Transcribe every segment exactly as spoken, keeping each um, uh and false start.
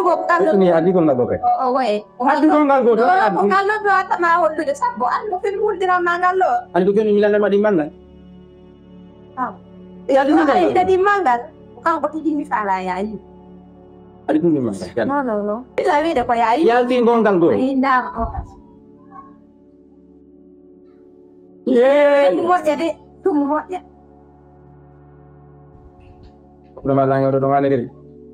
Ko kala. Ni adi ko ngal boke. O waye. Adi ko ngal go. Ko kala do atama hollude sabbo. An ko fen wuldiran ma ngal lo. An ko fen mi lan ma di man. Ah. Ya di ngal. Ay, di mangal. Kan ko tigi mi fala ya yi. Adi ko mi man. Non, non, non. Ila wi de ko ya yi. Ya di ngal go. Inda ko. Yeey. Ɗum moƴƴa de, ɗum moƴƴa. Ɗum a laŋa ɗo ɗum ane kadi.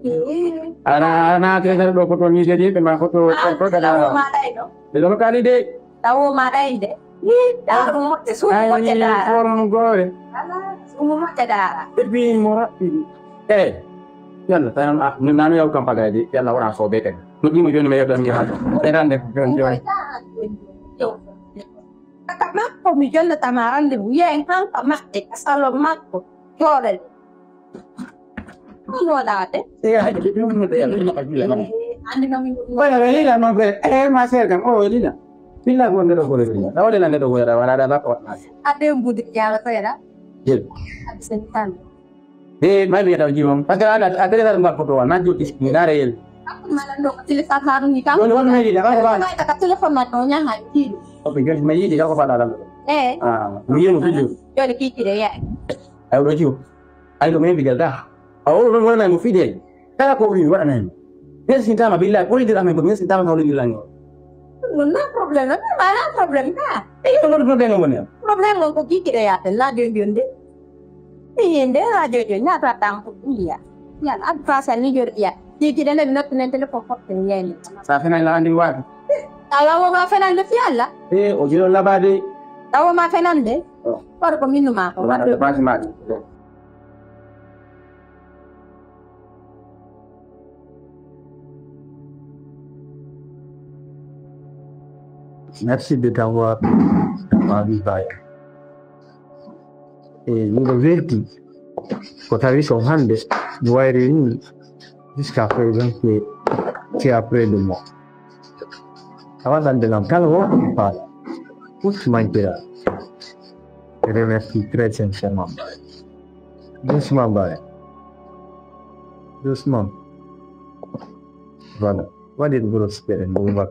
Ee. Ana, ana, te kadi ɗo ko to miseji ɓe ma ko to, ah, ko to kada. Tawo ma ɗay ɗo. Ɓe ɗo kali de. Tawo ma ɗay de. Ii, ɗa ɗum moƴƴa, suudu moƴƴa dara. Ay, ɗum gore. Ala, suudu moƴƴa dara. Et puis mo raɓɓi. Eh. Yalla, tawi noon, ah, min nanu yaw kam pagay de. Yalla wona so be kadi. No ɗimo joni mi yeɗon mi ha. Ɓe rande ko joni joni. Ka makko mi jonnatama rendez-vous. Yeyen han ka maɓɓe, ka salon makko. Jooɗoɗen. Ɗum wonade. Andi no mi. Oya, Elina, non, eh, ma sœur kam, oh, Elina. Billa ko ndeɗo ko Elina. Tawa Elina ndeɗo ko wala da ba ko. Ade mbudi jara ko era. Jel. Ade sen tan. He, mai mi taw jiwon. Parce que ala a tele sar mbal foto na joti na reyel. Mala no ka tele sar haru ni ka. Don won me di da ba ba. Mai ka tele fon ma no nya ha ti. O be joti me di ka ko fala la. Eh. Ah, mi yemo tuju. Yo le kiki de ya. Ay do jiw. Ay do me bi da. A o do wona mo fide. Kala ko wi wona nan. Min sintama billahi ko lidira men ko min sintama no lidira ngo. Wala problème, wala problème ka. E ko problème mo ne. Problème ko kiki de ya la de de. Inde radio jo ñaata tan ko ɗum ya. Yan adresse ni jor ya. Tigi dana bi not nen tele ko fotte yene. Sa fena la andi wa. Ala wo ma fena le fi Allah. E o jiro labade. Tawo ma fena de. Oh. Por ko minu ma ko. Wala de basi ma. Merci de t'avoir parlé. E miɗo welti ko tawi ko hannde mi wayri ni jusqu'à présent que tu es près de moi. A waɗande lam kala ko mi faala. Pour tu m'encourages. Je remercie très sincèrement. Doucement, Baye. Doucement. Voilà. Waɗir gros spere ngol mbal.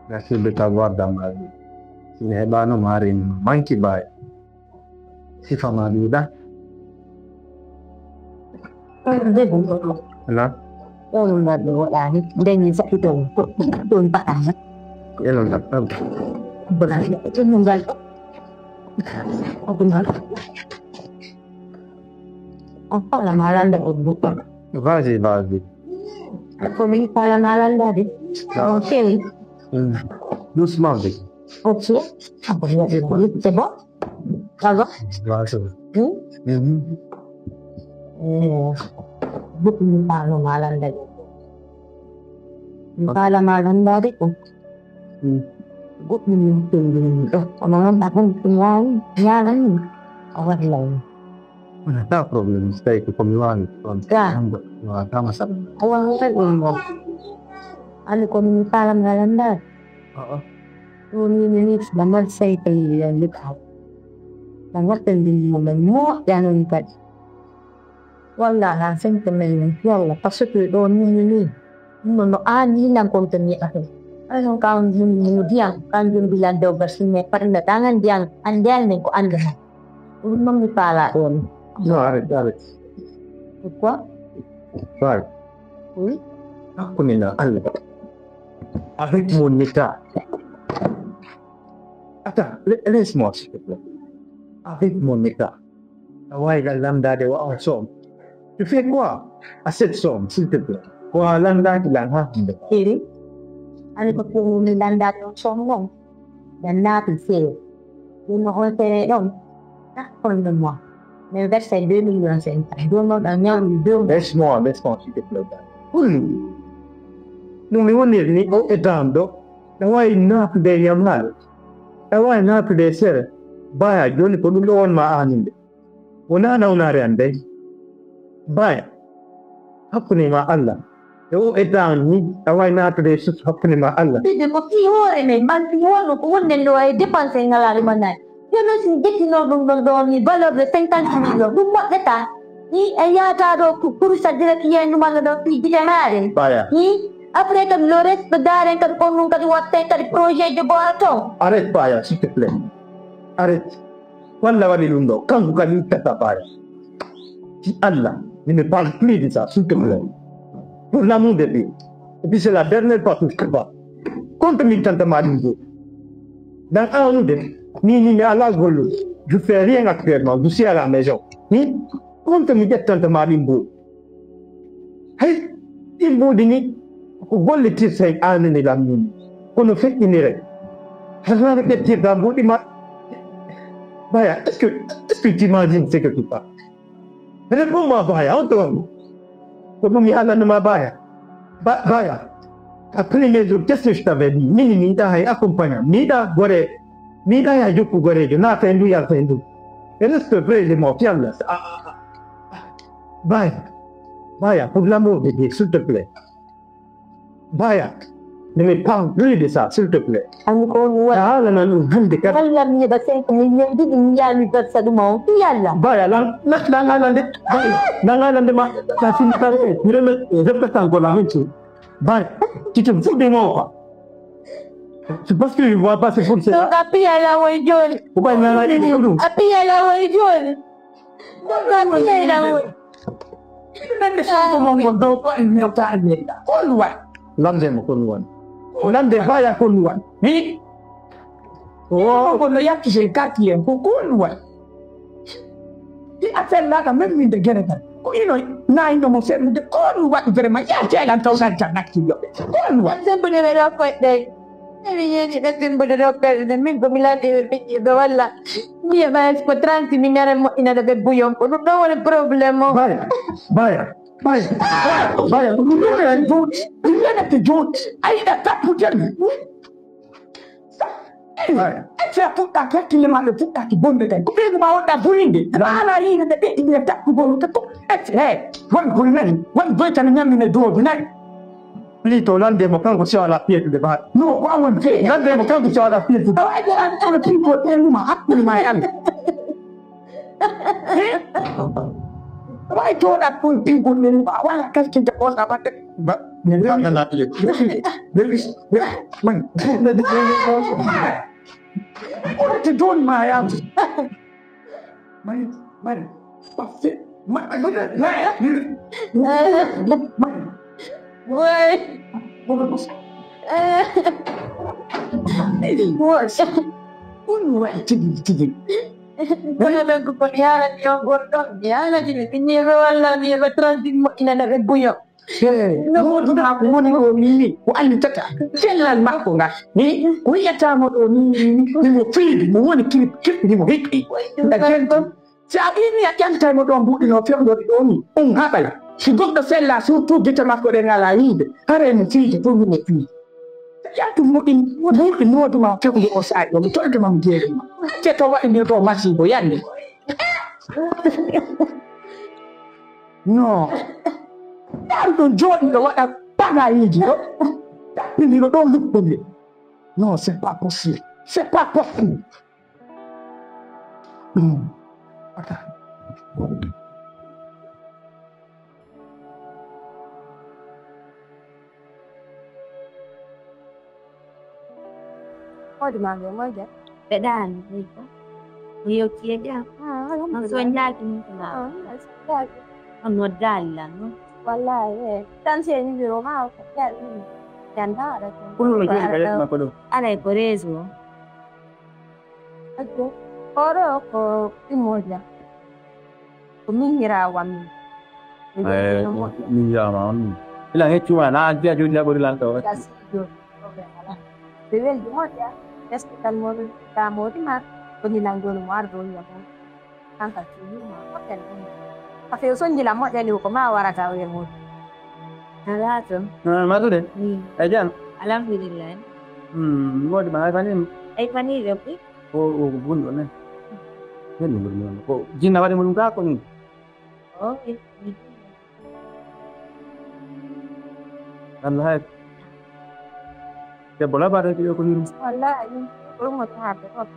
Merci de t'avoir dans ma vie. Si mi heɓaano ma rin manki baay. Sifa ma ɗuuɗa. Ala. Ɗon ɗum waɗi waɗaani. Nde min saɗi ɗon, ɗon mbaɗaama. Elon ɗaɓɓam. Bala ɗum ngal. Ɗum ngal. On fala ma landa on ɗum. Vas-y, vas-y. Ko min fala ma landa de. Non. Ok. Mm. Doucement, de. Ok. C'est bon? Ça va? Vas-y. Hmm? Mhm. Eh, beaucoup min fala ma landa de. Min fala ma landa de ko. Mm. Goɗɗum min pellini ɗo. Kono noon, ɗa ɗum ɗum waawi ñaagani. A waɗi law. Wonata problème, so tawi ko komi waawi ɗon. Ga. Wonata masala. A waawata ɗum ɗon. Anndi ko min paalam ngal anndaade. A'a. Ɗum min ni ɗa ngal sey tawi yande ka. Ɗa ngal pellini mo men moƴƴa noon kadi. Walla ha sente men men yalla parce que ɗo ni ni ni. Ɗum no an yilan kon to mi afe. Ay non ka on jum ni diyan kan jum bilan do garsi me parna dangan diyan an diyan men ko ande ha. Ɗum non mi pala ɗo ni. Non, arrête, arrête. Pourquoi? Bawi. Oui. Hakkunde na Allah. Avec mon état. Attends, la-, laisse-moi, s'il te plaît. Avec mon état. A waawi lan landaade wa on somme. Tu fais quoi à cette somme, s'il te plaît? Ko a landaaki lan haa hannde. Iri. Ani ko pour mi landaade on somme non. Dan naati feere. Ɗum no on feere ɗon. Ah, pour le mois. Mais verse deux millions cinq cents. Ɗum no ɗan ñawri deux mois. Laisse-moi, laisse-moi, s'il te plaît. Hul. Ɗum mi woni ni o e dan ɗo. Ɗa waawi naatude e yamaare. Ɗa waawi naatude e sere. Baya, jooni ko ɗum ɗo won ma aaninde. Wonaa nawnaare an dey. Baya, hakkunde ma Allah. E o état on ni, a waawi naatude e sus hakkunde ma Allah. Ɓiɓɓe ko fii hoore men, man fii wonno ko wonnen ɗo e dépense e ngalaa ɗum annaade. Jooni si jettinoo ɗum ɗon ɗo ni valeur de cinquante millions, ɗum moƴƴataa. Ni e yaata ɗo ku-, kurusa direct yendu malla ɗo fi gite maare. Baya. Ni après kadi le reste daren kadi kon ɗum kadi watten kadi projet de boire ton. Arrête Baya, s'il te plaît. Arrête. Walla waɗi ɗum ɗo. Kanko kadi ittata Baya. Si Allah, ne me parle plus de ça, s'il te plaît. Pour l'amour de Dieu. Et puis c'est la dernière fois que je te vois. Compte mille tanta ma ɗum ɗo. Dans un ou deux, ni, ni, mi ala gollude. Je fais rien actuellement. Je suis à la maison. Ni, compte mi ƴettanta ma ɗum ɗo. Hay, ɗin mbuuɗi ni, ko gollitirta e aanani lam min. Kono feƴƴinire. Hannde ƴettirta mbuuɗi ma. Baya, est-ce que, est-ce que tu imagines ce que tu parles? Réponds-moi, Baya, on te voit. Ko ɗum yaalanno ma Baya. Ba-, Baya, après mes jours, qu'est-ce que je t'avais dit? Mini, mi yiɗa hay accompagnant. Mi yiɗa gore, mi yiɗa ya jokku gorejo. Na fendu, yal fendu. Et reste près de moi, fier de ça. Ah, ah, ah. Baya, Baya, pour l'amour de Dieu, s'il te plaît. Baya, ne me parle plus de ça, s'il te plaît. Ami ko mi waɗi. A haalana ɗum hannde kadi. Walla mi heɓa cinq million ɗiɗi mi yaami versa ɗum on. Yalla. Baya, lan, lan, lan, lan, de. Baya, lan, lan, lan, de ma. Sa fini kare, mi reme, rebe tan ko la honte. Baya, tu te fous de moi, quoi. C'est parce que je vois pas, c'est pour ça. Donc, a piya la woy joni. Ko ɓay nana ɗiɗi ko ɗum. A piya la woy joni. Donc, a piya la woy. Nande sumbo mon ngol dow ko en mewta en meyta. Ko luwa. Lande mo ko luwan. Lande Baya ko luwan. Hi. Ko no yatti sen quartier ko ko luwan. Ɗi a fellaka même min de gere tan. Ko ino naayno mo fermude ko ɗum waɗi vraiment ya telan taw nan tan nakki yo. Ko ɗum waɗi. Sembude ɓe ɗo koyɗe. Eɓe yeeni ɓe sembude ɗo koyɗe min ko mi landi ɓe ɓiɗɗi ɓe walla. Mbiye ɓa ko trente mi ngara moƴƴinata ɓe buyon ko ɗum ɗo woni problème o. Baya, baya, baya, baya, ko ɗum ɗo en jooɗi. Ɗum yenete jooɗi. Ayiɗa tappude mi. Ete a fuɗɗaki hakkille ma ɗe fuɗɗaki bonde kay ko ɓeygu ma wonɗa boyinde ala yiide ɓe ɓeɗɗi ɓe takkugol te ko ete he won koye nani won boytani ñammine doobi nayi plito lande mo kanko si wala piyetude ba no ko awon fe lande mo kanko si wala piyetude awa ede an ala pigo ɓeynuma hakkude ma e allah Why told that boy people name ba wala kaskinte ɓosa batte ba ne nana le man ko te don ma ya man man parce que man man Why? What? Why tigi tigi Kono ɓen ko kon yaarani on gonɗon mi yaarani ɓe ɓinniiɓe walla mi heɓa transit moƴƴinana ɓe buyo. Moɗuma ko woni ɗo ni ko annditata fellal makko ngal ni ko wiyatamo ɗo ni ni mo fiidi mo woni kirip kirip ni mo hiɓɓi nda genti si a ɓini a ƴantay mo ɗon mbuɗino fewɗori ɗo ni on haɓay si goɗɗo fella surtout gite makko ɗe ngala yiide haray mo fiidi pour mo fiidi Yaltu muɗin muɗin moduma fewde o sa'i o mi tolde mam jeeri ma te to waɗi ni to masibo yande no ɗaru ɗon jooɗi ɗo waɗa bagayiji ɗo ɗaɓɓiniro ɗo luggude non c'est pas possible c'est pas possible ɗum Hoɗi ma ɓe moƴƴa. Ɓe ɗaani. Mo yewti e jam. On soñdaaki min ko ma. On noddaali lan non. Wallahi e tan se numéro ma o ko ƴaɗi. Janda waɗa ko. Kulno joɗi ka yetti makko ɗo. Alay ko réseau. Oɗo ko immoja. Ko min hirawo am min. Min yiyama on min ila heccuma na an fiya joni laɓori lan ɗo. Ɓe weldi moƴƴa. Est ce que tan moɗo damodi ma. Koni lan joni mo ardo wiya mo. Kanka tiyuma moƴƴan ɗum. Parce que sonjila moƴƴani ko ma warata o e moɗo. Ala to. Matude. E jam. Alhamdulillah. Moɗi ma ay fanima. Ay fanima. O o ko bunɗo ne. Hen no mbiɗo mbiɗo ko jinna waɗi mo ɗum ka ko ɗum. Allah hay. Debbo labade ko yo ko yurmo. Wallahi ɗum ko yurmo taade ɗon.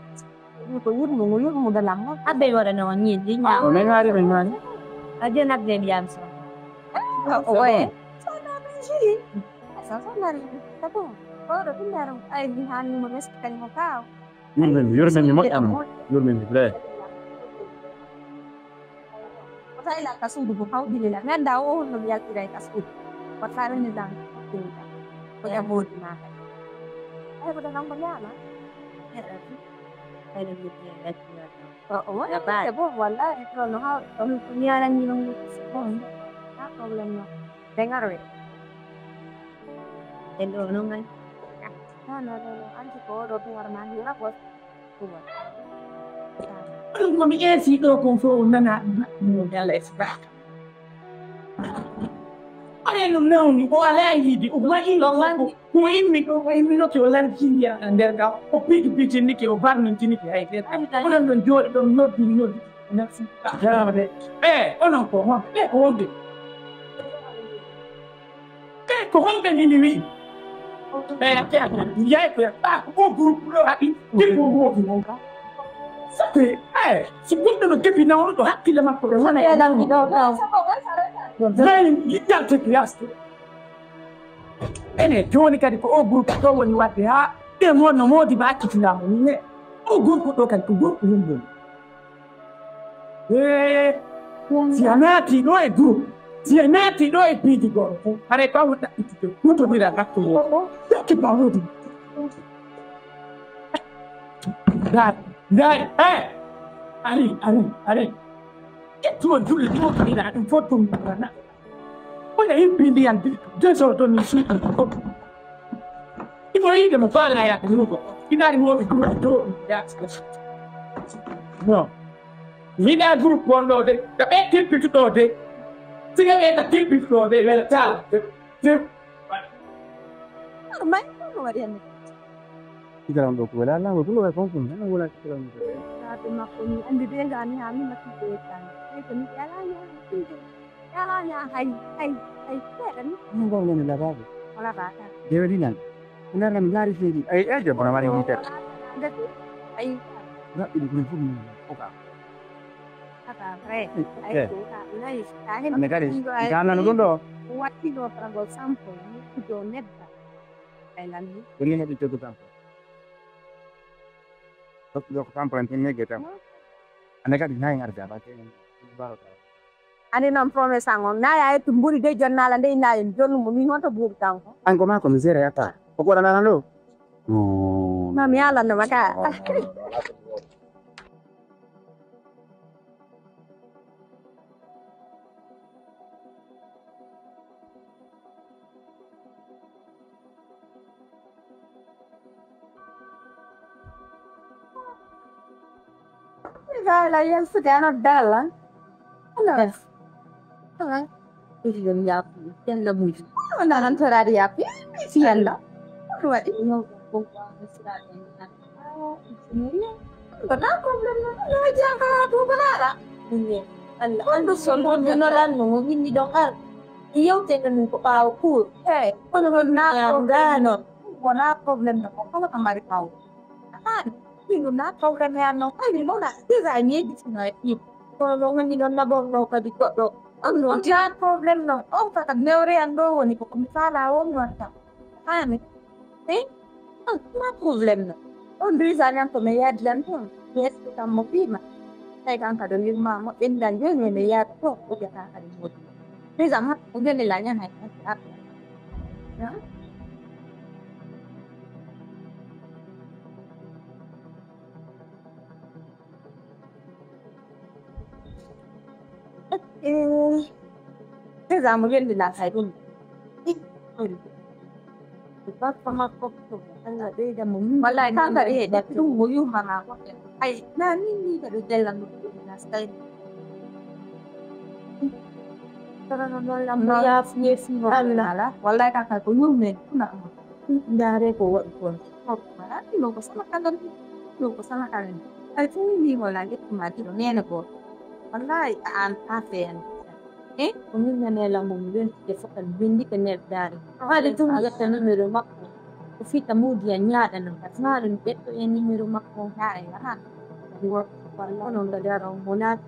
Ɗum ko yurmo mo yurmo dalam mo. Abbe waɗa no on yiddi. O men waari men waari. A je nak de biyam so. Oye. Sona be jiri. Sa sona ni. Tabu. Ko do tun daro. Ay, ni han mo mes kan mo kao. Yurmen, yurmen mi moƴƴa non. Yurmen mi vrai. Ko tawi la ka suudu ko hawdini la. Mi annda o honno mi yaltira e ka suudu. Ko tawi ni dan. Ko ya modi ma. Ay, ko dan ko nyama. Ay, dan ko nyama. O, o, c'est bon, wallahi, ɗo no hawri. Ɗon ko mi aranni ɗon, c'est bon. Pas problème, non. Ɓe ngaroye. E ɗo, non ngai. Non, non, non, non. Anti ko oɗo tun wara ma hira ko. Ɗum ko mi ƴeesi ɗo kon fof, o nana ɗum, ɗum, ɗum, ɗum, ɗum, ɗum. Oɗen ɗum nawni, o alaa yiide, o waɗi ɗo lanndi. Ko immi ɗo, o immi ɗo, o lanndi ndiyam e nder ga, o piti pitinike, o barmintinike hay feere. Oɗon ɗon jooɗi ɗon noddi, noddi. Merci. Jarama de. Eh, onon ko honɓe? Ɓe ko honɓe? Ɓe ko honɓe ngini wi? Ɓe yakke yakke. Yaay ko yakke. Ah, ko groupe ɗo haɗi. Ɗi ko groupe mon ka. Sabu, eh, so gonɗo no debi nawno ɗo hakkille makko ɗo wona e nangi ɗo, ɗo. Nayi yiɗɗante ko yasto. Ene, jooni kadi ko o groupe ɗo woni waɗde haa ɓe wonno moodi ba accitinaama ni ne. O groupe ɗo kadi ko groupe yimɓe. Eh, si a naati ɗo e groupe, si a naati ɗo e piiji goɗɗo fof, haray ɓaawo ɗaɓɓittude, huutondiral hakkunde. Yakki ba hoodi. Ndaar, ndaar, eh! Ari, ari, ari. Ƴettu on julle ɗo, ina ɗum fof ɗum na. Oya hippi ndiyan, deux heures de nuit, suuɗi. Imo yiide mo faala yaade nuugo. Inaari mo ɗum ɗum ɗo ɗum yaade. Non. Yiɗa groupe wonɗo de, ko ɓe tippituɗo de. Siga ɓe ka tippituɗo de, wela taala. Mai, ko waɗi hannde? Igaram ɗo ko wela lango, ko wela kon kun, hana wala igaram ɗo. Yaa ɗum makko ni, andi de nga ni, ha mi makki de tan. Ay ko ni, yala ni, yala ni, hay, hay, hay, seeɗa ni. Ni ngon ngoni labaɓe. Wala ba ka. Dewe dinan. Ina ram lari fedi. Ay, ay, je bona mari mi ter. Ndati. Ay. Rabbi di kun fum ko ka. Haka, vrai. Ay, ko ka. Nice. Ahen. Ande kadi. Gana no ɗum ɗo. Watti ɗo, para example, ni ko do nebba. Ay, lammi. Ko ni heɓi tegu tan. Ɗo ko tan pointi negge tan. Ande kadi nayi arde abake. Ani noon promesse an on nayi a yettu mburi de jonnala nde inna en jonnu mo min honto buuɓi kanko. An ko ma ko mi zéro yatta. Ko ko waɗanana ɗo? Ma mi yalanno ma ka. Gala yalsude ano dala. Ala. Ala. Ɗum yaafu. Yalla muji. Wona noon toraade yaafu. Si yalla. Ɗum waɗi. Ko na problème no no jaka to balala. Allah andu son mo no lan no winni don ar. Yewte no ko ɓaawo kuur. Hey, kono non na problème no. Wona problème no ko kala ko mari ɓaawo. An, min ɗum na problème an non. Ay, min mona déjà mi yedditino e ɗum. Kono ɗo woni ɗon na bonno kadi goɗɗo. On non na problème non. On kaka newre an ɗo woni ko mi faala won wonta. Hani. Eh? Ah, ma problème no. On déjà nan ko mi yaadi lan ɗum. Mi explique mo pima. Tawi kan kadi o yurma mo ɓendan joni mi yaadi ko o jaka kadi mo. Déjà ma o joni la nyan hay. Déjà mo wendi la kay ɗum. Bappa makko. Allah ɓeyda mo. Wallahi kan kadi heɗa ɗum mo yumma ma ko. Ay na min ni kadi della mo. Nastay. Tara no non lam no ya fiye fiye. Allah. Wallahi kan kadi ko yummen. Ndaare ko waɗi kon. Ɗum ko sama kalan. Ɗum ko sama kalan. Ay fo mi mo la get ma ti nene ko. Wallahi an afen. Eh, ko min nane la mo ben ke fokan bindi ke ne dare. Hade tum yetta numéro makko. Ko fita mudi ya nyaada nan. Asmalu betto e numéro makko. Hay ha. Wallahi non da daro mo nat.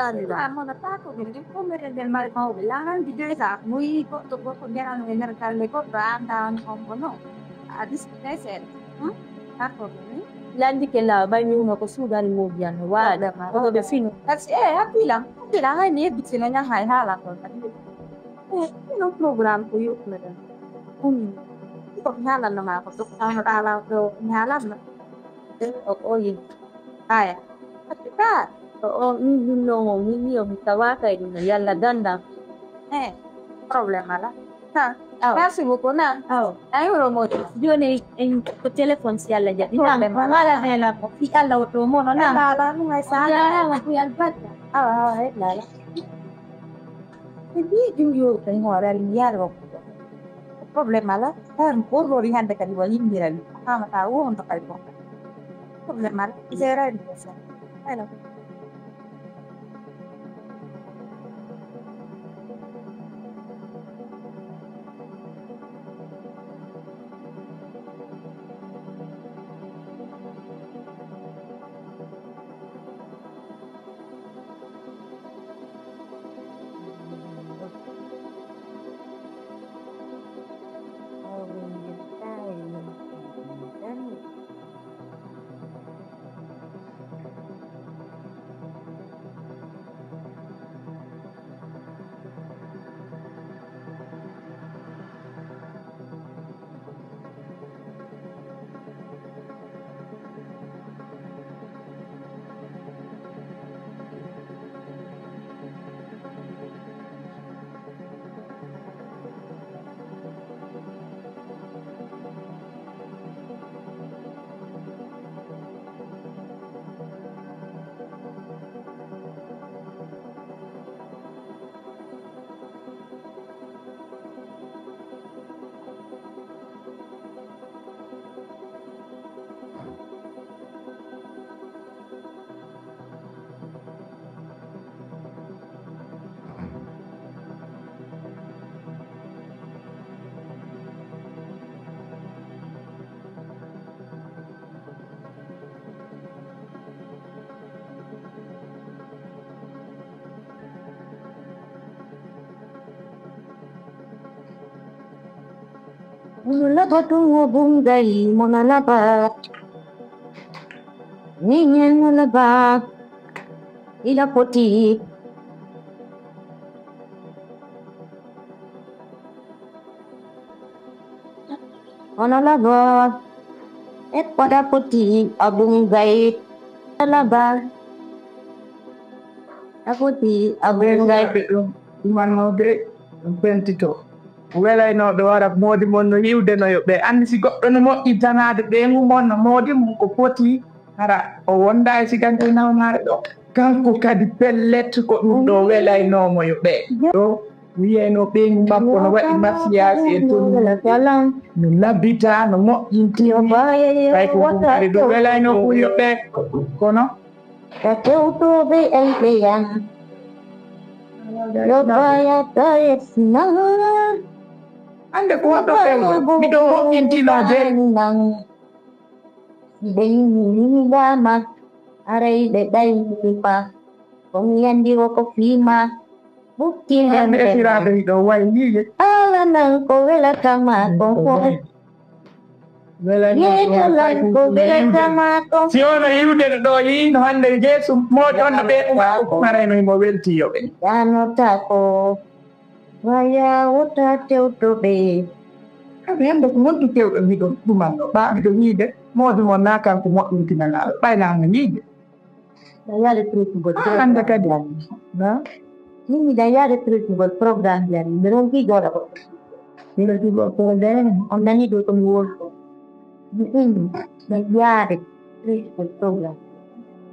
Alhamdulillah. Mono tako gel ɗin ko meten nder mari mawɓe. Laarandi déjà, mo yii goɗɗo gorko nderan e nder galle goɗɗo, a anndaa on hombo non. A discuté seeɗa. Hmm? D'accord, hmm? Landi ke la, ɓay mi wuma ko suugal mo biyan, waɗa. Problème, ah. Ko ɓe fino. Kasi, eh, hakkila. Hakkila, hay mi yebbitino ñan hay haala kon. Eh, ino programme ko yoɓ meten. Hmm. Ko mi haalanno ma ko, to, ano ɗaala, to, mi haalanno. Eh, o, o, yi. Aya. Ka, o, o, ɗum, ɗum ɗon o, mi, mi, o, mi tawaaka e ɗum ɗo, yalla dandan. Eh, problème ala. Ha, awa. Merci beaucoup, na. Awa. Ay, wuro mo. Jooni en, en ko téléphone si Yalla jaɓi. Problème ala. Wala hela ko. Fi Yalla o to mo, no, na. Ala, ala, ɗum ay sa. Yalla, wa, fi albarka. Awa, awa, ay, la, la. E ɓii ɗum yo, ko hoore, mi yaara wakkude. Problème ala, tawi mi ɓorlori hannde kadi wa yimmirani. Faamata wonto kadi gonga. Problème ala, gérani ko sa. Voilà. Mono laba ɗum o bungal, mono laba. Ni ñen mono laba. Ila foti. Hono labo, e koɗa foti abun gayit laba. A foti abun gayit. Ɗum, ɗum wannooɓe, ɗum pentito. Welaynooɓe wara moodi mon no yiwde no yo ɓe anndi si goɗɗo no moƴƴintanaade ɓeyngu mon no moodi mum ko foti, hara o wonda e sigante nawnaare ɗo. Kanko kadi pellet ko ɗum ɗo welaynoomo yo ɓe. Ɗo wiyayno ɓeyngu makko no waɗi masiyaasi e tun, no labita, no moƴƴinti. Ɓay ko ɗum kadi ɗum welayno ɗum yo ɓe. Kono. Ka tewtooɓe ayɓe yan. Yo baya tayet nan. Hannde ko waɗɗo fewndo, miɗo moƴƴintino de. Ɓe yimɓe yimɓaama, aray ɓe ɗaynima. Ko mi anndi wo ko fiima. Ɓukki hannde hannde. Esiraaɓe hiɗo waylii. Ala nan ko welata ma ko ko. Yeeto lan ko welata ma ko. Si ono yiwde no ɗo yiino hannde Yeesu moodi on no ɓe ɗum ko marayno himo welti yo ɓe. Danota ko. Waya wota tewtoɓe. Kamɓe hannde ko honɗum kewɗo miɗo ɗumanno ɓa miɗo yiide moodi mon na kanko moƴƴintinanaaɗo ɓayna no yiide. Miɗa yaade traitigol. Ah, hannde kadi. Na? Min miɗa yaade traitigol programme ɓe. Miɗo ronki jooɗa ko. Miɗo jooɗa ko nder. On nani ɗo ko mi woni ko. Mi ɗum. Miɗa yaade traitigol programme.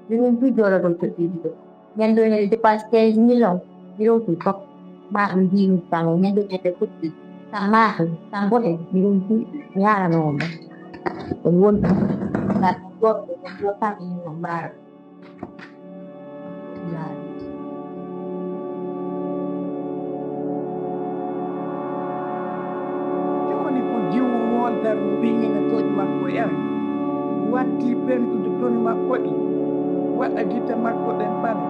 Miɗo ronki jooɗa ko traitigol. Ñande o dépense quinze millions, mi rewti fof. Ma ɗum mbiimi tan, ñande o ɓe fuɗɗi. Tan maafe, tan mboɗe, mi rewti, mi yaarano on ɗo. On woni ngal goɗɗo, on ɗo tan, on mbaara. Jooni ko jiwo mooltal ɓiŋngina toƴ makko en, watti pentude toni makko ɗi, waɗa gite makko ɗen ɓale.